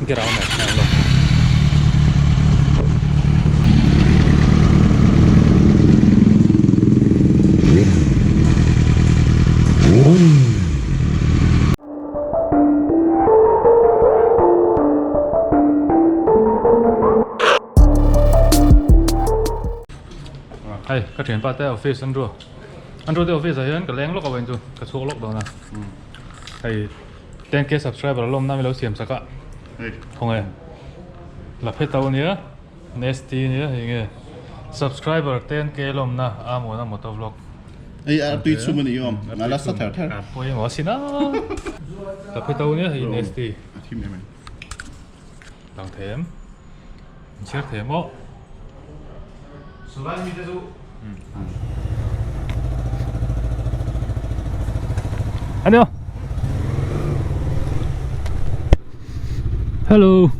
Ground ah hian lawk. Hei ka thianpa te office an ru an ru te office ah hian ka leng lawk a vawiin chu ka chhuak lawk dawn a hei 10k subscriber a lawm na milo siam sak a khawnge la phe to ania nasty ania hei nge subscriber 10k lawm na a muana moto vlog Ei a tui chhum a ni awm a la sa ther ther a pawimawh a sin a la phe to ania hei nasty a thim em em Lang thei em? In chhiar thei em aw? Solai mi te chu. Anio. Hello.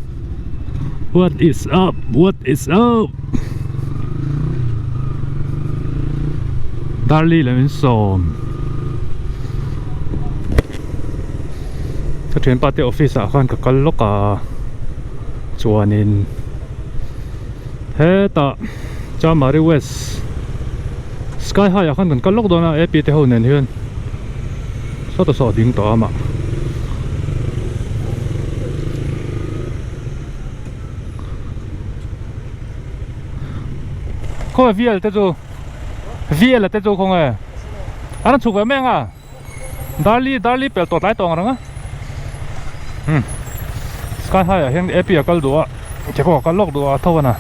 What is up? What is up? Darli lam in sawm. Ka thianpa te office ah khan ka kal lawk a chuanin hetah Chamari West Sky High ah khan kan kal lawk dawn a A P te ho nen hian sawta saw a ding tawh a mah. Khawnge V L te chu V L te chu khawnge an rawn chhuk ve mai ang a. Darli Darli pel tawh tlai tawh ang reng a umm sky high ah hian A P a kal duh a chekawk a kal lawk duh a tho a na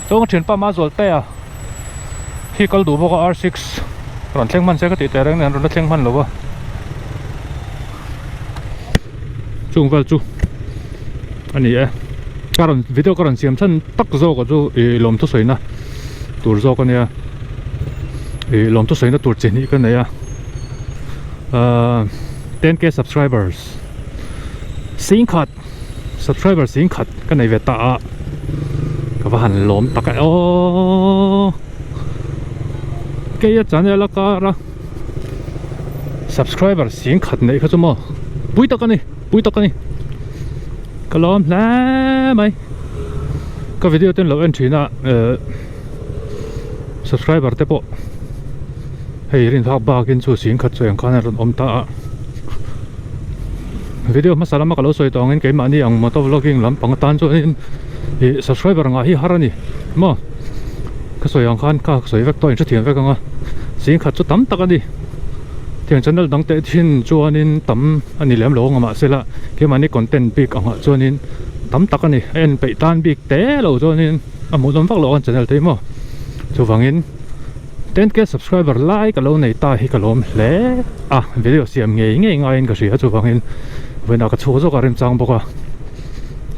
chuan ka thianpa Mazawlte a hi kal duh bawk a R six rawn thleng hman se ka tih teh reng nen rawn la thleng hman lo va chung vel chu a ni e ka rawn video ka rawn siam chhan tak zawk ah chu ih lawm thusawi na tur zawk a nia ih lawm thusawi na tur chi hnih ka nei a ahh 10k subscribers singkhat subscriber singkhat ka nei ve ta a ka va han lawm tak e aww keia channel a kar a subscriber singkhat neih kha chu maw pui tak a ni pui tak a ni ka lawm hle mai ka video te an lo en thin a ehh subscriber te pawh hei rin phak bakin chu singkhat chu engkhan a rawn awm ta a video hmasa lama ka lo sawi tawh angin keimahni ang motor vlogging lampang atan chuanin ih subscriber ngah hi har a ni maw ka sawi ang khan ka sawi vek tawh a inhrethiam vek ang a singkhat chu tam tak a ni tiang channel dang teh thin chuanin tam a ni lem lo ang mahse la keimahni content bik angah chuanin tam tak a ni a en peih tan bik te lo chuanin a hmuhnawm vak loh ang channel te hi maw chuvangin 10k subscriber lai ka lo nei ta hi ka lawm hle a video siam ngei ngei ngaiin ka hria chuvangin vawiinah ka chhuak zawk a remchang bawk a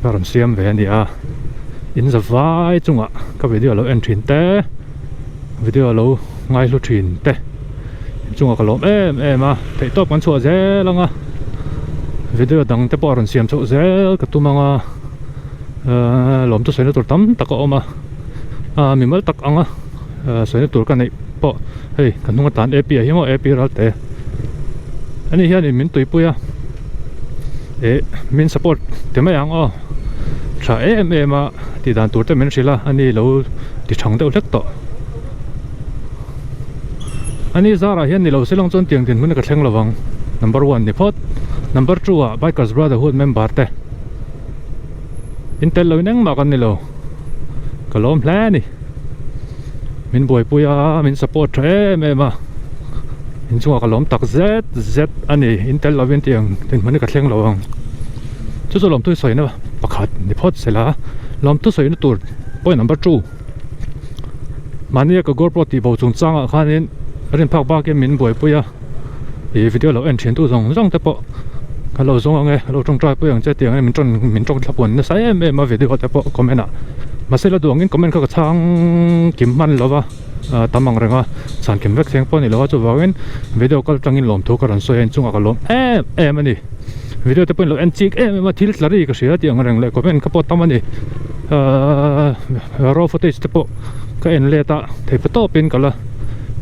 ka rawn siam ve a ni a in za vai chungah ka video lo en thin te video lo ngaihlu thin te chungah ka lawm em em a theihtawp kan chhuah zel ang a video dang te pawh a rawn siam chhoh zel ka tum ang a ahh lawm chu sawina tur tam tak a awm a ah mimal tak ang a sawina tur ka neih pawh hei ka hnung atan A P ah hi maw A P ral te ani hianin min tuipui a eh min support ti mai ang aw tha em em a tih dan tur te min hrilh a ani lo ti thang deuh hlek tawh ani zarah hian ni lo se lang chuan tiang dinhmun ka thleng lovang number one ni phawt number two ah bikers brotherhood member te in tel loin engmah kan ni lo ka lawm hle a ni min buaipui a min support tha em em a inchungah ka lawm tak zet zet a ni in tel lovin tiang dinhmun hi ka thleng lo ang chu chu lawmthu sawina pakhat ni phawt sela lawmthu sawina tur point number two mahnia ka GoPro tih bo chungchangah khanin rin phak bakin min buaipui a. Ih video lo en thin tu zawng zawng te pawh ka lo zawng ang e ka lo tawngtai pui ang che tiang in min tawn min tawng thla puan nasa em em a video te pawh comment ah mahse la duh angin comment kha ka chhang kim hman lo va ah tam ang reng a chhan kim vek thleng pawh a ni lo a chuvangin video kal tangin lawmthu ka rawn sawi a inchungah ka lawm em em a ni video te pawhin lo en chik em em a thil tla ri ka hria tih ang reng leh comment kha pawh tam a ni ahh raw footage te pawh ka en let a theipa tawpin ka la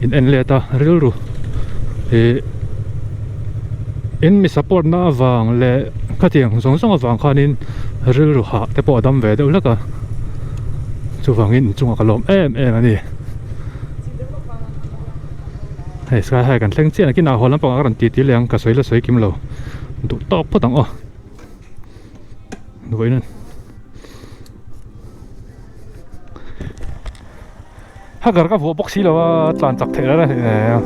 in en let a rilru ih in mi support na avang leh khatiang zawng zawng avang khanin Rilru hah te pawh a dam ve deuh hlek a, chuvangin inchungah ka lawm em em a ni. Hei sky high kan thleng chiah a nakinah haw lampangah ka rawn ti ti leh ang ka sawi la sawi kim lo duh tawk phawt ang aw. Vawiin Hagar ka vuah bawk si lo a tlan chak theih reng reng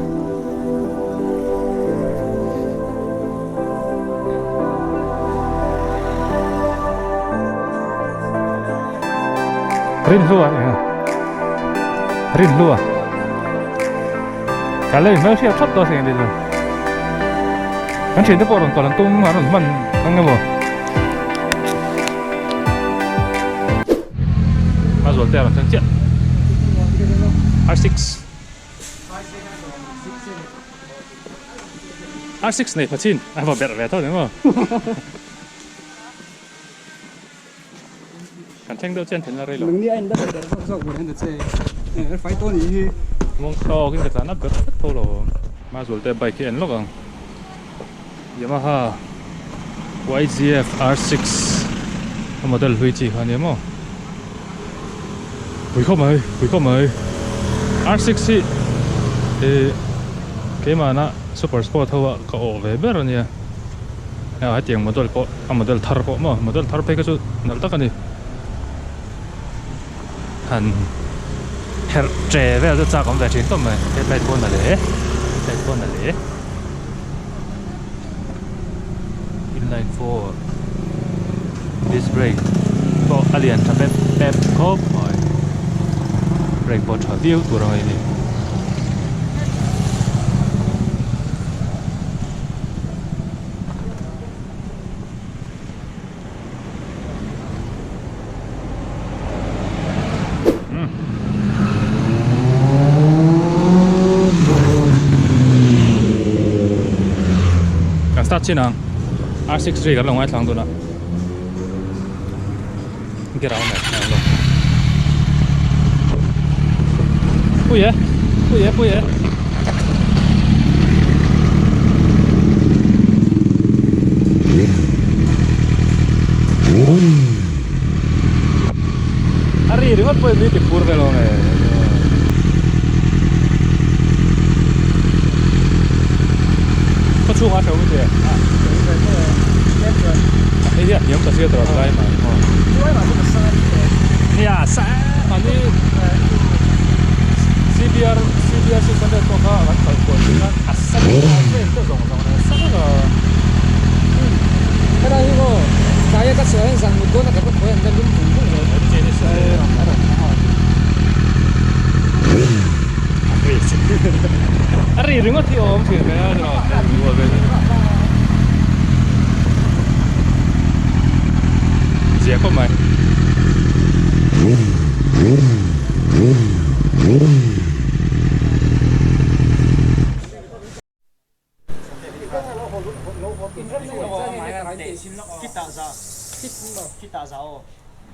Rinhlua Rinhlua Ka lei hmel hriat thap dawn seng ni Kan thian te pawh rawn kal an tum an rawn hman ang emaw A zual te a rawn thleng chiah R6 R6 nei pha chin a va berh ve tho ni maw Kan thleng deuh chian then la rei lo. Nangni a in la berh zawk zawk vur hian ta che e fai tawh nih hi. Mawng tawk in ka tlan a berh vek tho lo. Mazul te bike hi en lawk ang. Yamaha YZF R6 a model hlui chi kha ania maw. Pui khawp mai, pui khawp mai. R6 hi eh keimahna super sport ho ah ka awh ve ber ania. A hetiang model pawh a model thar pawh maw model thar phei kha chu nalh tak a ni han herh che vel chu chak awm ve thin tawp mai headlight pawh a nalh e headlight pawh a nalh e inline four disc brake pawh a lian tha pep pep khawp mai brake pawh tha viau tur ang a ni. Kan start chin ang R6 ri kan lo ngaithlang dun a gear a awm em lo pui e pui e pui e. A ri ringawt pawhin mi ti phur vel awm e. Khaw chhungah a hreuh mi ti e. Hei hi a hniam ta sia tawh a lai mai maw. Nia sa mahni CBR CBR 600 pawh kha kan khalh kual thin a a sa vel te zawng zawng nen a sa vek a. Helai hi maw tlaia ka chhuah hian zan mut dawn a ka va khawi an la lum vung vung zel. A rawn thang a. A ri ringawt hi a awm thin ve a Zia khawp mai.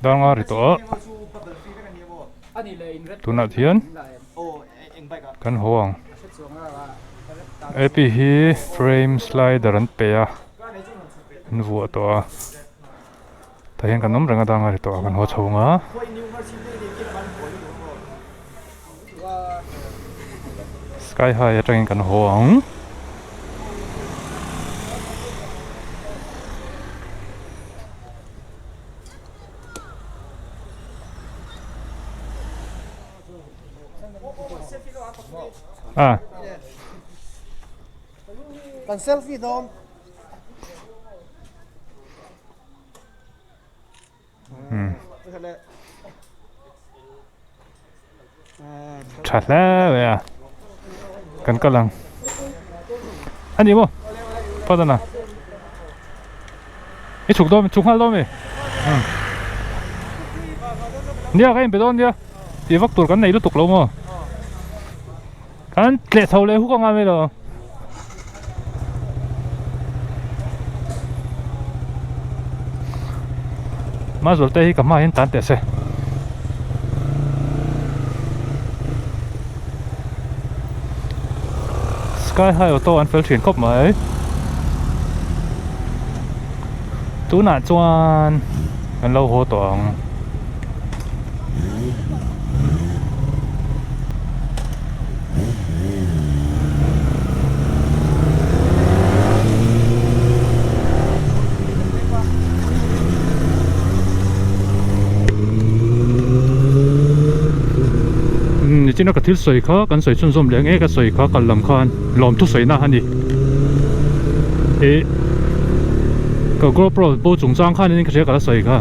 Danga ri tawh a tunah hian kan haw ang api hi frame slider an pe a an vuah tawh a tah hian kan awm reng a danga ri tawh a kan haw chho ang a. Sky high atangin kan haw ang. Ah. Kan selfie dawn. Tha hle mai a kan kal ang a ni maw phawt a i chhuk dawn chhuk nghal dawn mi nia ka inpe dawn nia tih vak tur kan nei lutuk lo maw kan tleh chho leh huk anga mai lo. Mazul te hi ka hmaah hian tan teh se. Sky High Auto an fel thin khawp mai. Tunah chuan. Kan lo haw tawh ang. Nichina ka thil sawi kha kan sawi chhunzawm leh ang e ka sawi kha kal lam khan lawmthu sawina a ni ih ka GoPro bo chungchang khanin ka hria ka la sawi kha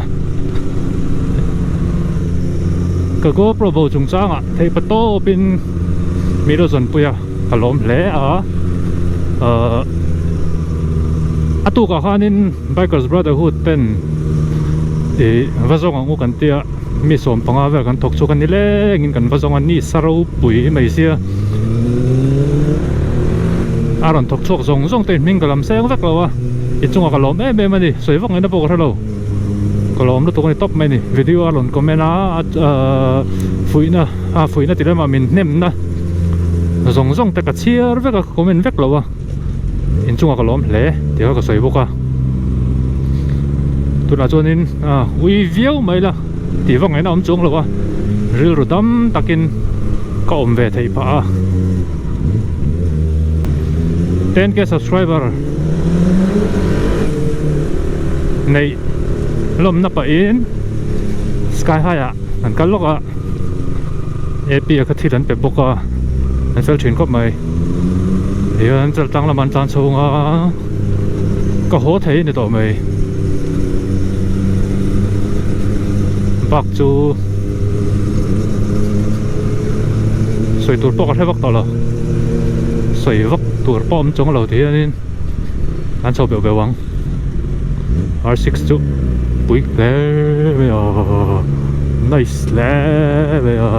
ka GoPro bo chungchangah theih pa tawpin mi lo zawnpui a ka lawm hle a ahh a tukah khanin Bikers Brotherhood ten ih va zawng ang u kan tia mi 15 vel kan thawk chhuak a ni lengin kan va zawng a ni sa ropui mai sia a rawn thawk chhuak zawng zawng te hming ka lam seng vek lo a inchungah ka lawm em em a ni sawi vak ngaihna pawh ka hre lo ka lawm lutuk a ni tawp mai a ni video a rawn comment a ahh fuihna a fuihna ti lamah min hnemna zawng zawng te ka chhiar vek a ka comment vek lo a. Inchungah ka lawm hle tih kha ka sawi bawk a tunah chuanin ah ui viau mai la tih vak ngaihna awm chuang lo a rilru dam takin ka awm ve theih phah a 10k subscriber neih lawmna pahin sky high ah an kal lawk a ap a kha thil an pe bawk a an fel thin khawp mai. Hian chaltlang lamah an tlan chhung a ka haw thei a ni tawh mai bak chu sawi tur pawh ka hre vak tawh lo sawi vak tur pawh awm chuang lo ti hianin an chho beuh beuh ang R6 chu pui hle mai a nice hle mai a.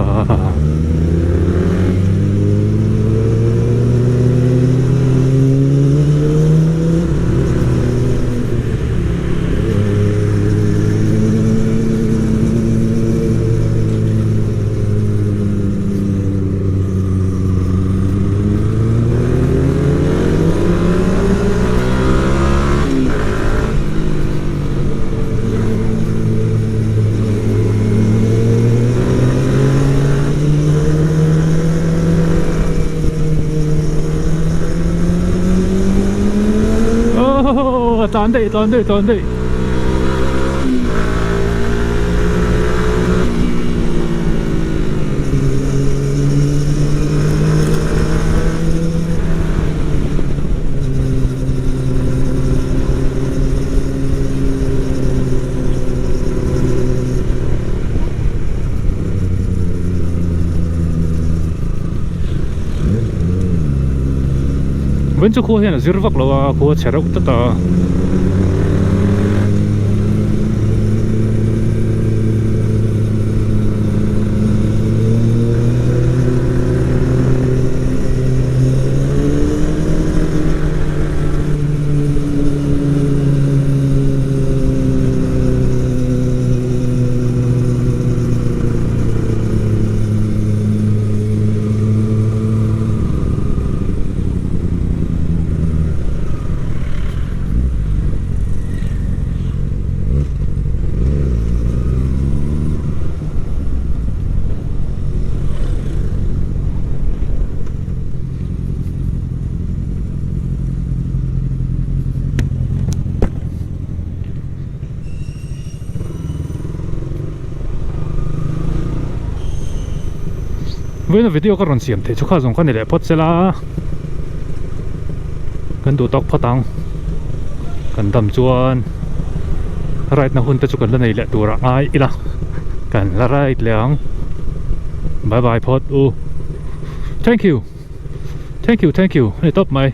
Oh, tlan daih tlan daih tlan daih Vawiin chu khua hian a zir vak lo a khua chhe reuh tlat a. Vawiin a video ka rawn siam theih chu kha zawng kha ni leh phawt sela kan duh tawk phawt ang kan dam chuan ride na hun te chu kan la nei leh tur ah ngai ila kan la ride leh ang bye bye phawt u thank you thank you thank you a ni tawp mai.